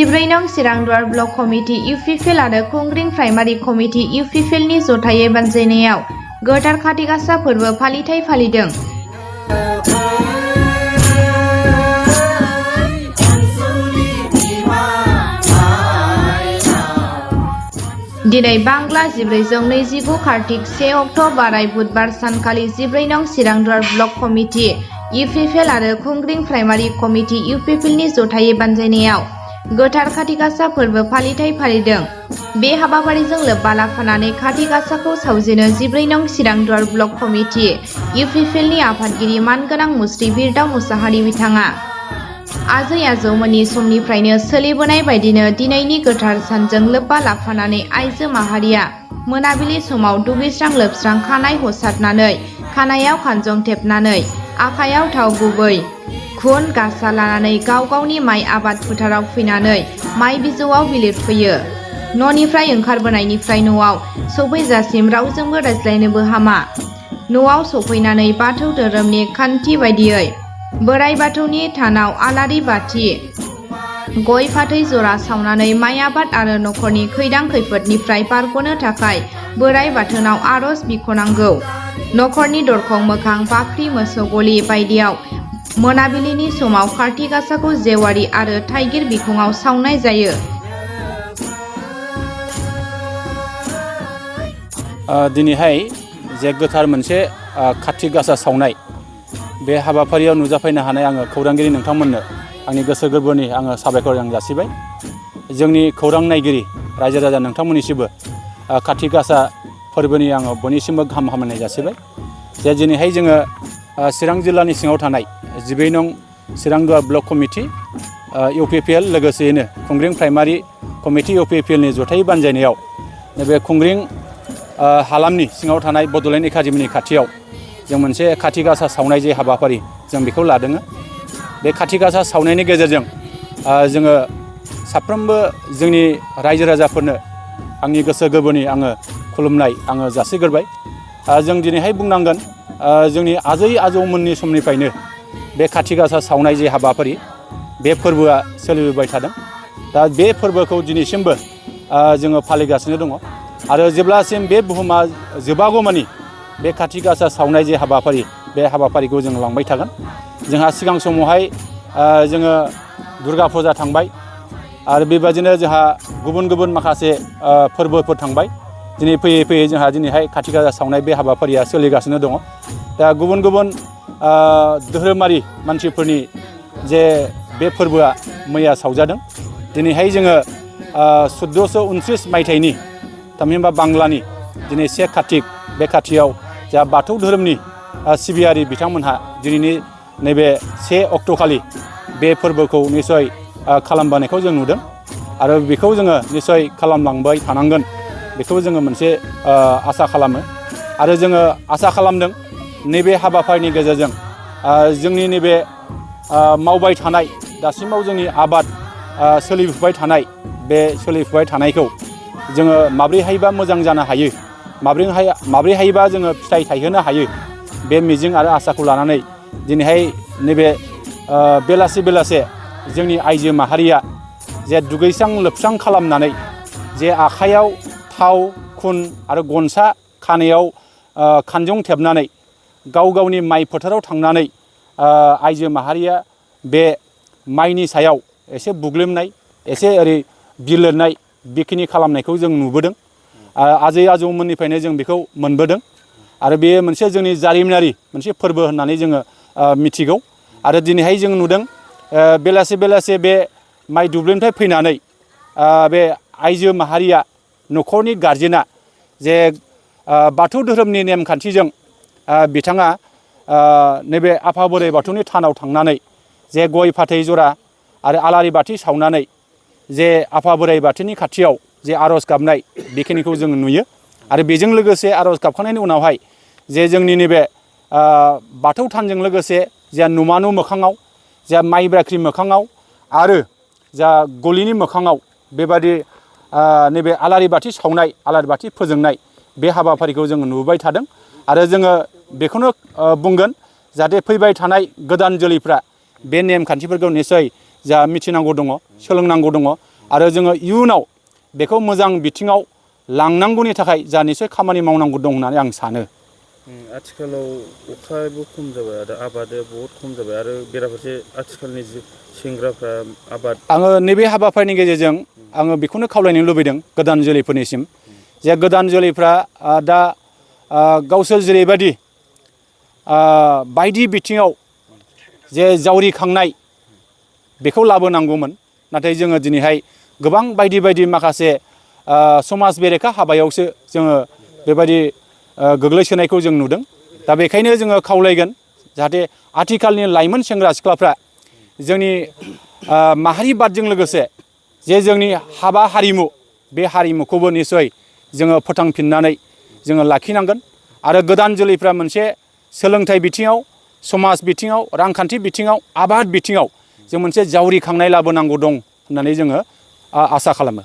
14 नं चिरांदुवार block committee UPPL आरो खुंग्रिं primary committee इउपिपिएलनि जथायै बानजायनायाव गोथार खाथि गासा फोरबो फालिथाय फालिदों। दिनै बांला 1429 कार्तिक 1 अक्ट' बाराय बुधबार सानखालि 14 नं चिरांदुवार ब्लक कमिटि इउपिपिएल आरो खुंग्रिं प्राइमारि कमिटि इउपिपिएलनि जथायै बानजायनायाव गोथार खाथि गासा फोरबो फालिथाय फालिदों। बे हाबाफारिजों लोब्बा लाफानानै खाथि गासाखौ सावजेनो 14 नं चिरांदुवार ब्लक कमिटि इउपिपिएलनि आफादगिरि मानगोनां मुस्रि बिरदाव मुसाहारि बिथाङा आजै आजौमोननि समनिफ्रायनो सोलिबोनाय बायदिनो दिनैनि गोथार सानजों लोब्बा लाफानानै आइजो माहारिया मोनाबिलि समाव दुगैस्रां लोबस्रां खानाय हसारनानै खानायाव खानजं थेबनानै आखायाव थाव गुबै खुन गासा लानानै गाव गावनि माइ आबाद फोथाराव फैनानै माइ बिजौआव बिलिरफैयो। न'निफ्राय ओंखारबोनायनिफ्राय न'आव सफैजासिम रावजोंबो रायज्लायनोबो हामा। न'आव सफैनानै बाथौ धोरोमनि खान्थि बायदियै बोराइ बाथौनि थानाव आलारि बाथि गय फाथै जरा सावनानै माइ आबाद आरो न'खरनि खैदां खैफोदनिफ्राय बारग'नो थाखाय बोराइ बाथौनाव आर'ज बिख'नांगौ। न'खरनि दरखं मोखां बाख्रि मोसौ गलि बायदियाव मोनाबिलिनि समाव खाथि गासाखौ जेवारि आरो थाइगिर बिखङाव सावनाय जायो। दिनैहाय जे गोथार मोनसे खाथि गासा सावनाय बे हाबाफारियाव नुजाफैनो हानाय आङो खौरांगिरि नोंथांमोननो आंनि गोसो गोरबोनि आङो साबायखर जासिबाय। जोंनि खौरां नायगिरि रायजो राजा नोंथांमोननिसिमबो खाथि गासा फोरबोनि आङो बयनिसिमबो गाहाम हामलायनाय जासिबाय। जे दिनैहाय जोङो चिरां जिल्लानि सिङाव थानाय 14 नं चिरांदुवार ब्लक कमिटि इउपिपिएल लोगोसेयैनो खुंग्रिं प्राइमारि कमिटि इउपिपिएलनि जथायै बानजायनायाव नैबे खुंग्रिं हालामनि सिङाव थानाय बड'लेण्ड एकाडेमिनि खाथियाव जों मोनसे खाथि गासा सावनाय जे हाबाफारि जों बेखौ लादों। बे खाथि गासा सावनायनि गेजेरजों जोङो साफ्रोमबो जोंनि रायजो राजाफोरनो आंनि गोसो गोरबोनि आङो खुलुमनाय आङो जासिग्रोबाय। जों दिनैहाय बुंनांगोन जोंनि आजै आजौमोननि समनिफ्रायनो बे खाथि गासा सावनाय जे हाबाफारि बे फोरबोआ सोलिबोबाय थादों। दा बे फोरबोखौ दिनैसिमबो जोङो फालिगासिनो दङ आरो जेब्लासिम बे बुहुमा जोबागौमानि बे खाथि गासा सावनाय जे हाबाफारि बे हाबाफारिखौ जों लांबाय थागोन। जोंहा सिगां समावहाय जोङो दुर्गा फुजा थांबाय आरो बेबादिनो जोंहा गुबुन गुबुन माखासे फोरबोफोर थांबाय। दिनै फैयै फैयै जोंहा दिनैहाय खाथि गासा सावनाय बे हाबाफारिया सोलिगासिनो दङ। दा गुबुन गुबुन धोरोमारि मानसिफोरनि जे बे फोरबोआ मैया सावजादों। दिनैहाय जोङो 1429 मायथाइनि थामहिनबा बांलानि दिनै 1 कार्तिक बे खाथियाव जा बाथौ धोरोमनि सिबियारि बिथांमोनहा दिनैनि नैबे 1 अक्ट'खालि बे फोरबोखौ निस्सय खालामबोनायखौ जों नुदों आरो बेखौ जोङो निस्सय खालामलांबाय थानांगोन बेखौ जोङो मोनसे आसा खालामो आरो जोङो आसा खालामदों नैबे हाबाफारिनि गेजेरजों जोंनि नैबे मावबाय थानाय दासिमाव जोंनि आबाद सोलिफुबाय थानाय बे सोलिफुबाय थानायखौ जोङो माब्रैहायबा मोजां जानो हायो, माब्रैहायबा जोङो फिथाइ थायहोनो हायो, बे मिजिं आरो आसाखौ लानानै दिनैहाय नैबे बेलासे जोंनि आइजो माहारिया जे दुगैस्रां लोबस्रां खालामनानै जे आखाइयाव थाव खुन आरो गनसा खानायाव खानजं थेबनानै गाव गावनि माइ फोथाराव थांनानै आइजो माहारिया बे माइनि सायाव एसे बुग्लेमनाय एसे ओरै बिलिरनाय बेखिनि खालामनायखौ जों नुबोदों। आजै आजौमोननिफ्रायनो जों बेखौ मोनबोदों आरो बेयो मोनसे जोंनि जारिमिनारि मोनसे फोरबो होननानै जोङो मिथिगौ। आरो दिनैहाय जों नुदों बेलासे बे माइ दुब्लिनिफ्राय फैनानै बे आइजो माहारिया न'खरनि गारजेना जे बाथौ धोरोमनि नेमखान्थिजों बिथाङा नैबे आफा बोराइ बाथौनि थानाव थांनानै जे गय फाथै जरा आरो आलारि बाथि सावनानै जे आफा बोराइ बाथौनि खाथियाव जे आर'ज गाबनाय बेखिनिखौ जों नुयो आरो बेजों लोगोसे आर'ज गाबखांनायनि उनावहाय जे जोंनि नैबे बाथौ थानजों लोगोसे जा नमा न' मोखाङाव जा माइ बाख्रि मोखाङाव आरो जा गलिनि मोखाङाव बेबादि नैबे आलारि बाथि सावनाय आलारि बाथि फोजोंनाय बे हाबाफारिखौ जोङो नुबाय थादों आरो जोङो बेखौनो बुंगोन जाहाथे फैबाय थानाय गोदान जोलैफ्रा बे नेमखान्थिफोरखौ निस्सय जा मिथिनांगौ दङ, सोलोंनांगौ दङ आरो जोङो इयुनाव बेखौ मोजां बिथिङाव लांनांगौनि थाखाय जा निसय खामानि मावनांगौ दं होननानै आं सानो। आथिखालाव अखाबो खम जाबाय आरो आबादा बहुद खम जाबाय आरो बेराफारसे आथिखालनि सेंग्राफ्रा आबाद आङो नैबे हाबाफारिनि गेजेरजों आङो बेखौनो खावलायनो लुबैदों गोदान जोलैफोरनिसिम जे गोदान जोलैफ्रा दा गावसोर जेरैबायदि बायदि बिथिङाव जे जावरिखांनाय बेखौ लाबोनांगौमोन, नाथाय जोङो दिनैहाय गोबां बायदि बायदि माखासे समाज बेरेखा हाबायावसो जोङो बेबायदि गोग्लैसोनायखौ जों नुदों। दा बेखायनो जोङो खावलायगोन जाहाथे आथिखालनि लाइमोन सेंग्रा सिख्लाफ्रा जोंनि माहारिबादजों लोगोसे जे जोंनि हाबा हारिमु बे हारिमुखौबो निसय जोङो फोथांफिननानै जोङो लाखिनांगोन आरो गोदान जोलैफ्रा मोनसे सोलोंथाइ बिथिङाव, समाज बिथिङाव, रांखान्थि बिथिङाव, आबाद बिथिङाव जों मोनसे जावरिखांनाय लाबोनांगौ दं होननानै जोङो आसा खालामो।